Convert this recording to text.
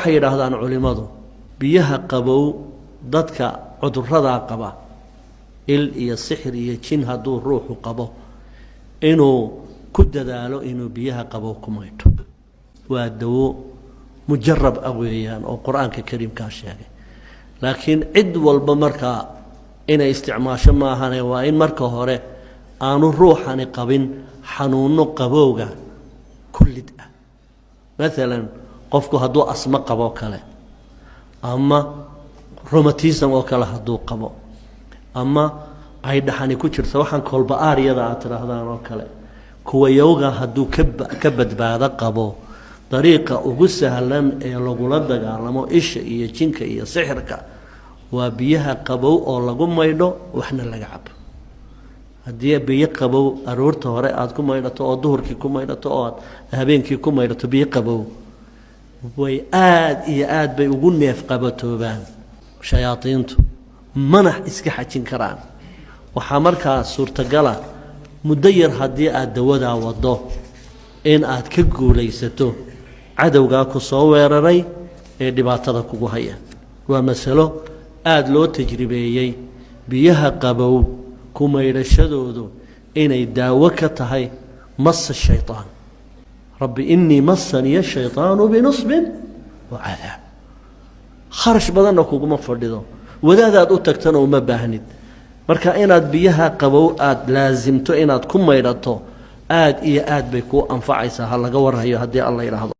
Waxay yidhaahdaan culimmadu, biyaha qabow dadka cuduradaa qaba, il iyo sixir iyo jin hadduu ruuxu qabo, inuu ku dadaalo inuu biyaha qabow ku maydho. Waa dawo mujarab ah weeyaan oo Qur-aanka Kariimkaa sheegay. Laakiin cid walba markaa inay isticmaasho maahane, waa in marka hore aanu ruuxani qabin xanuunno qabowga kullid ah. Maalan, qofku hadduu asmo qabo kale, ama rheumatism oo kale hadduu qabo, ama ay dhaxani ku jirto, waxaan kolba aaryada aad tidhaahdaan oo kale, kuwa yowga hadduu ka badbaado qabo, dariiqa ugu sahlan ee lagula dagaalamo isha iyo jinka iyo sixirka waa biyaha qabow oo lagu maydho, waxna laga cabo. Haddii biyo qabow aroorta hore aada ku maydhato, oo duhurkii ku maydhato, oo aad habeenkii ku maydhato biyo qabow, way aada iyo aad bay ugu neef qabatoobaan shayaadiintu, mana iska xajin karaan. Waxaa markaa suurtagala muddo yar haddii aada dawadaa waddo in aad ka guulaysato cadowgaa ku soo weeraray ee dhibaatada kugu haya. Waa masalo aada loo tajribeeyey, biyaha qabow ku maydhashadoodu inay daawo ka tahay masa shayطaan. Rabbi inii masaniya shayطaanu binusbin wa cadaab. Kharash badanna kuguma fadhido, wadaadaad u tagtana uma baahnid. Marka inaad biyaha qabow aada laasimto inaad ku maydhato, aada iyo aad bay kuu anfacaysaa. Ha laga warhayo haddii Alla yidhaahdo.